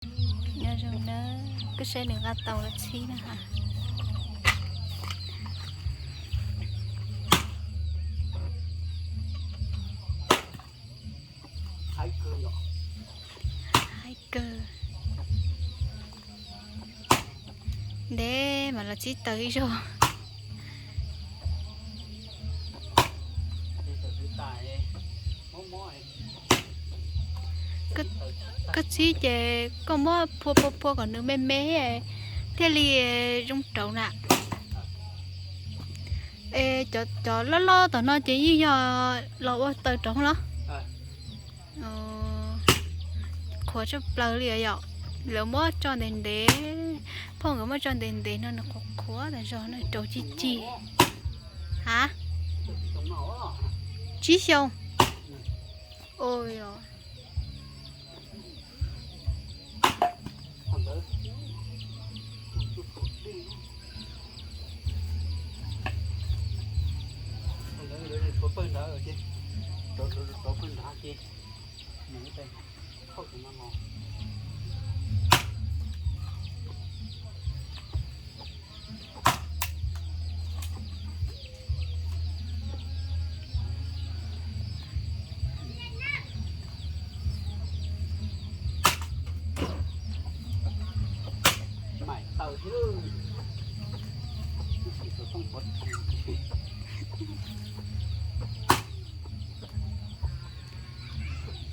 Nyob zoo na, koj saib nws nqa tau los txhib na ha. Haib kawg. Ntev mas los txhib tau ib zaug. Koj txhib ces koj muab phua phua phua kom nws me me thiaj li zoo rauv na. Es cov loj loj tom no ces yeej yog los ua taws rauv los? Qhuav tshaj plaws li yom. Lawv muab tso ntev ntev, phauj nkawd muab tso ntev ntev no nws qhuav qhuav tas zog no rauv cig cig. Ha, tsib xyoo. Ua yog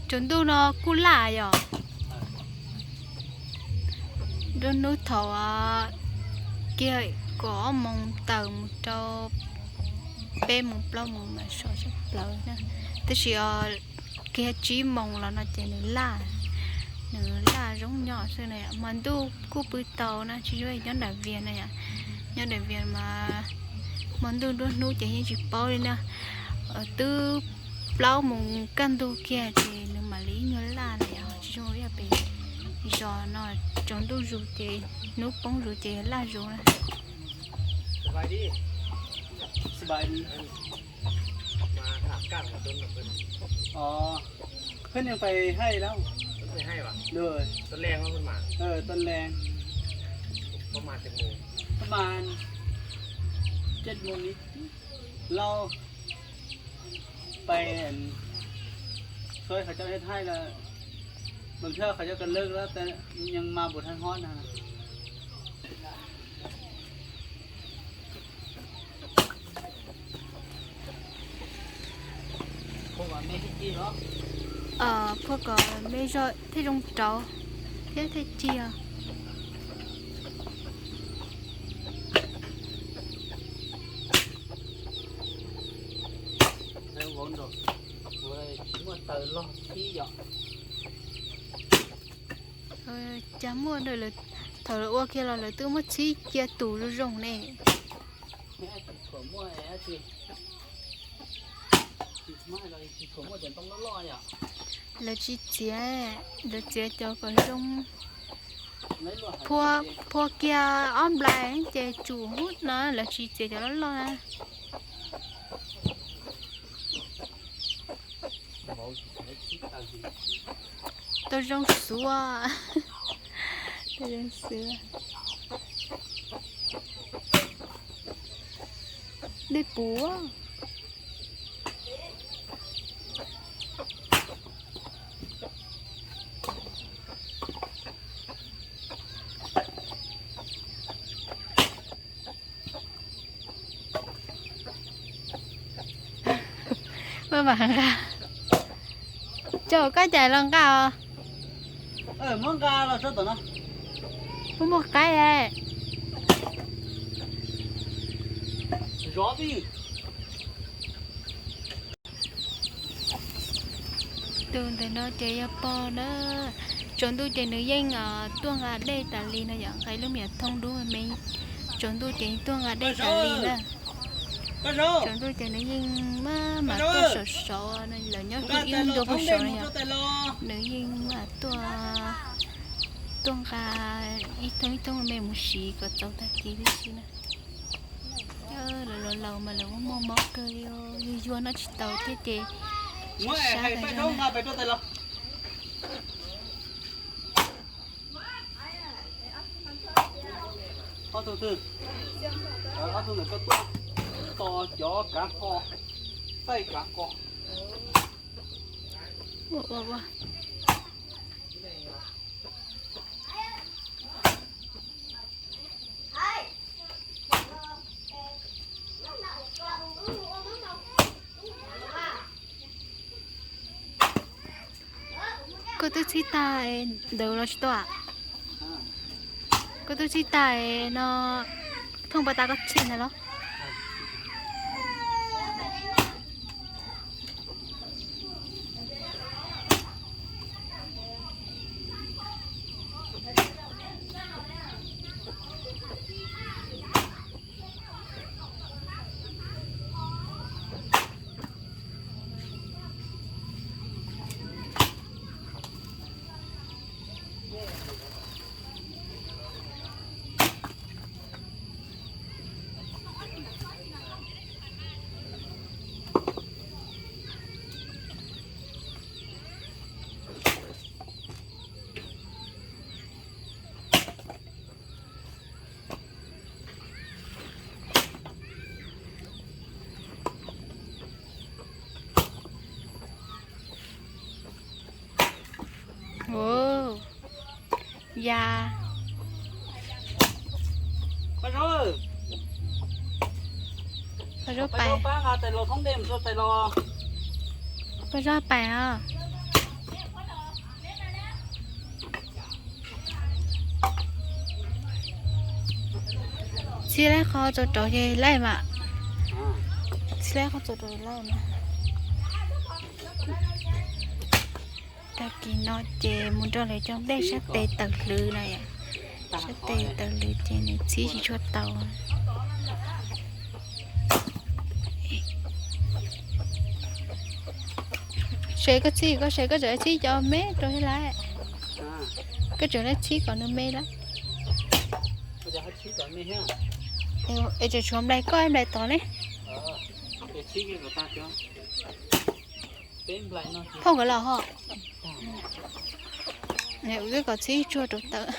Tsaus ntuj no kuj laj yom. Nruab hnub thaum kiag kaum ob moos tawm mus rau peb moos plaub moos mas sov tshaj plaws na. Tab sis kiag tsib moos los no ces nws laj, nws laj zoo nyob xwb na. Hmo ntuj kuj pw tau na, tsis zoo nyob nram Vias na yom. Nyob nram Vias mas hmo ntuj nruab hnub ces yeej tsis paub li na. Twb plaub moos kaj ntug kiag ces nws mam li ib nyuag laj na yom, tsis zoo ib yam pem zos no, tsaus ntuj zus ces hnub poob zus ces laj zus na. Peb yeej pais haij lawm. Tuaj leeg, pab mas cej moos lauj, pais xuav qhov cov haij lawm, mas thawj qhov cov ka lawj lawm, yeej mas npaum thawj hov na. Phua kom me zog thiaj zoo rauv thiab thiaj ci os. Tsis muaj taws log txhib yom. Cas muaj, thaum lawv ua kiag los lawv twb muab txhib cia tus zoo zoo ne. Lawv tsis txiav, lawv txiav cov kom zoo. Phua kiag ob nplais ces tsum hub no, lawv tsis txiav cov loj loj na. Tau zoo xuav, tau zoo xuav. Dej puv. Maj mam nqa, tso koj cais los nqa os. Muab nqa los tso tom no. Muaj muaj qaib. Zov tij. Tus ntawm no ces yog pog na. Tsaus ntuj ces nws yeej tuaj nqa dej tas li no yom, nqa ib lub me nyuam thoob dub me me. Tsaus ntuj ces tuaj nqa dej tas li na. Tsaus ntuj ces nws yeej maj mam tuaj saum saud, lawv nyob ib ncua puag saud no yom. Nws yeej maj mam tuaj, tuaj nqa ib thoob ib thoob me mus siv kom txaus tag kis tib si na. Lawv laus laus mas lawv muaj mob kawg li, yuag yuag noj tsis tau thiab ces sab sab tas zog na. Ob tug twg? Ob tug ntawm koj tuaj, tos cov kav qos, thaij kav qos. Ua, ua, ua. Koj twb txhib tag ntawd los tsis tau? Koj twb txhib tag no, thooj pas tas koj txhib ntawd los? Ya. Paj Zaub pais. Paj Zaub pais os. Txhib laib qhov txaus rau ces laij mas. Txhib laib qhov txaus rau laij mas. Tag kis no ces mus nrog lawv cog nplej sab tes taws hlwv no. Sab tes taws hlwv ces nws txhib tsis tshua tau. Seb koj txhib, koj seb koj tseem txhib cov me rau thiab lawm. Koj tseem txhib kom nws me lawm. Es tseem tshuav nplai koj nplai tod ne. Phauj nkawd los ho. Wb kom txhib tsuag rau tawm.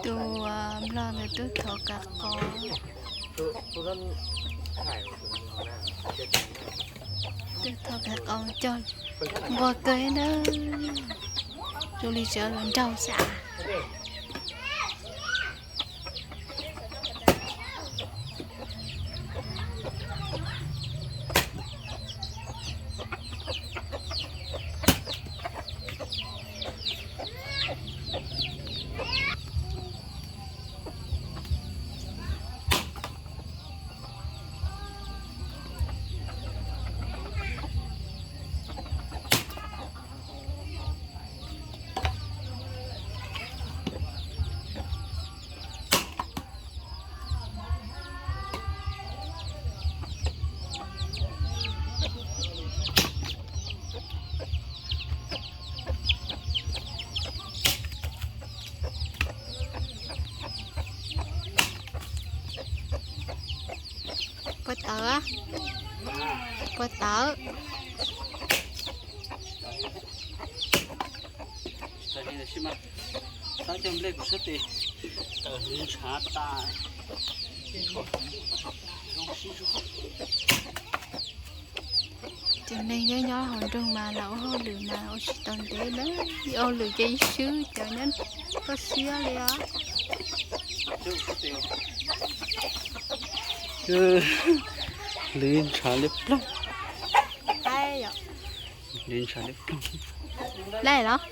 Tus nplog ntawd twb thov kav qos. Twb thov kav qos cog nquag kawg na. Zoo li tseem los nraug xwb. Puas tawv? Puas tawv? Tab cog nplej kuv sab tes tawm hliv ntshav tas. Cov neeg nyob nyob hauv nroog mas lam ua hauj lwm mas ua tsis tau ntev na. Ua hauj lwm ces ib swb cov nyob toj siab li os. Hliv ntshav liab ploog. Hliv ntshav liab ploog. Laij los?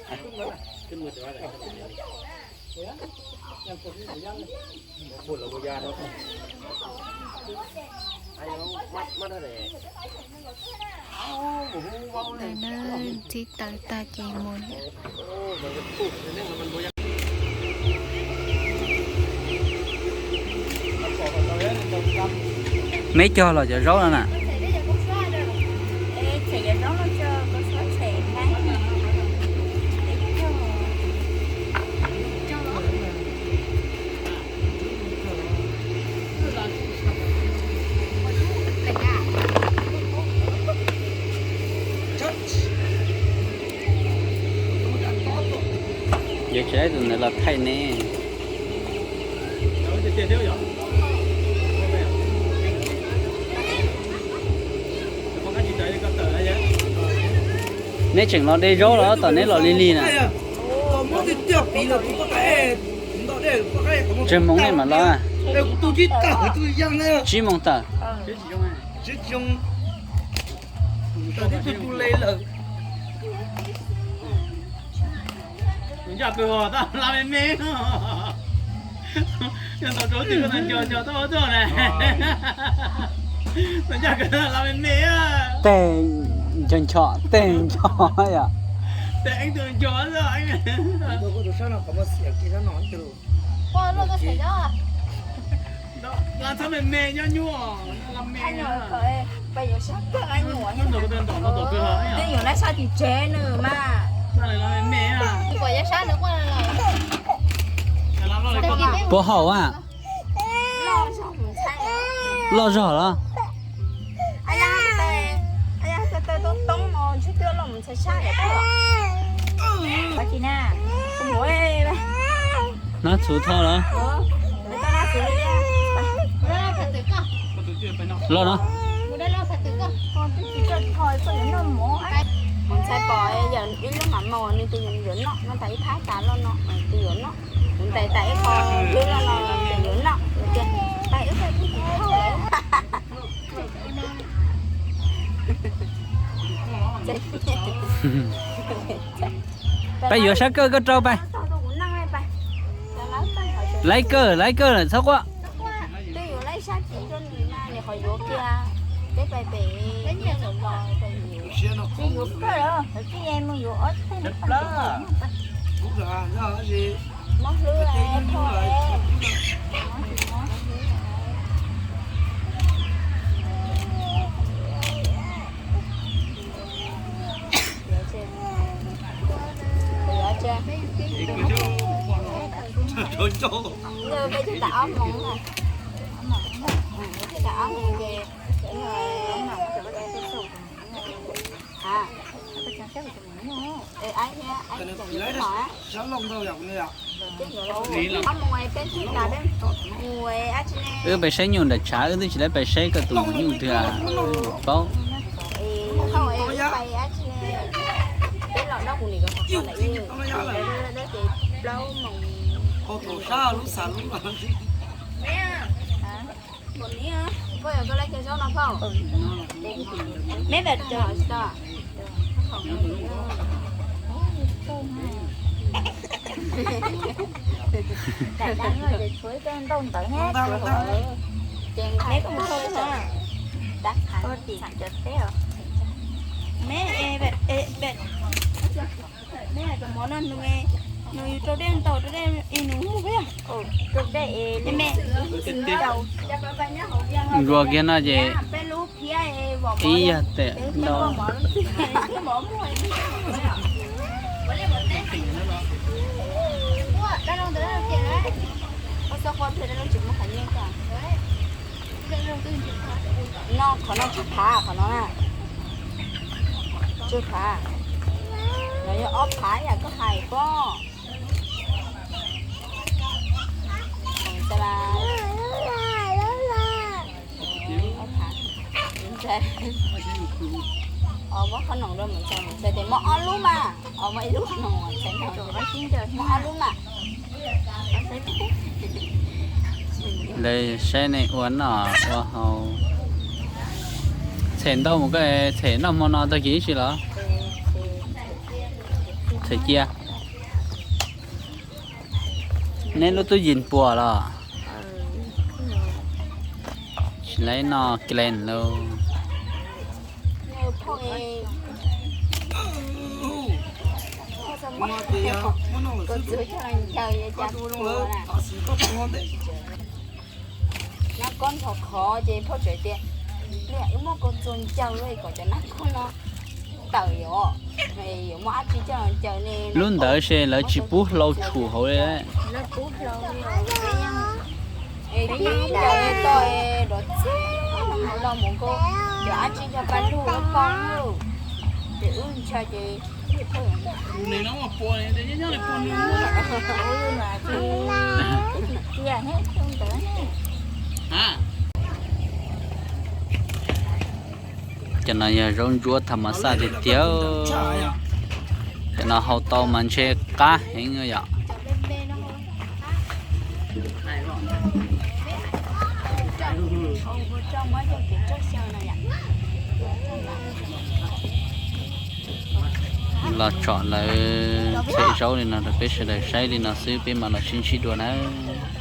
Ntawm no txiv taws tag ces mus. Meb cog los cov zaub no na. Tus ntawd los thaij ne. Neb tseem los de zaub los tom neb los lig lig na. Tsawg moos nej mam los? Tsib moos tawm. Tej ncho ncho, tej ncho yom. Twb yuav laj sab tim tsev nws mas. Puas haum a? Loj zog los? Hnab txhuv tho los? Loj no. Mus ntxhais pom yog ib lub mam mos nws tus yuav noj no tas ib phab tas loj no tus yuav noj. Mus ntais tas ib qho hlwb loj no tus yuav noj. Mus tias tas ib qho tus yuav noj. Peb yuav sab kawj koj rau peb. Laib kawj, laib kawj lawm txhob quaj. Twb yuav laib sab tim rau nws mas nws qhov yuav kiag. Peb pais pem, peb yuav kawj, peb yuav ob teg. Mob hlwb, mob hlwb. Peb twb tas ob moos na. Peb twb tas ob moos ces Wb pais saib nyuj nram tshav, wb twb tsis laib pais saib koj tus nyuj twg, paub. Neb koj mus sau teb os. Neb, neb cov mov no nws, nws yus rau dej ntau rau dej es nws mus peb yog rau dej es me. Nruas kiag no ces peb lub phiab es ib yog tem ntau. No qhov no tsib phav, qhov no na. Tsib phav. No yog ob phav yam koj hais pob. Ob phav. Os, muab qhob noom rau Maiv Ntxhais, Maiv Ntxhais tias muab ob lub mas. Os, muab ib lub no, Maiv Ntxhais no, muab ob lub mas. Lawv saib nej ua noj ua haus. Txhem ntau mus koj txhem noj hmo no tag kis ib si los? Txhem cia. Neb lub tub yis puas los? Tsis laib noj klen lauj. Nab koj nrho khov ces phauj tseem tias, wb muab koj txuas ncaws kom cov nab koj no tawm os. Yuav muaj dab tsi coj los ncaws ne? Lub ntawd ces lawv tsis pub hlau tshum hauv li. Peb ncaws tau rov txog los mus nkaus, yuav dab tsi coj pab lug pab poob lawm. Cov no yog zaub ntsuab tham mas xaj tiag tiag. Cov no hau tau mas ntshe qab heev yom. Los tsom lawv txhim zaub li no rau peb sawv daws saib li no xwb, peb mam los sib ntsib dua nawb.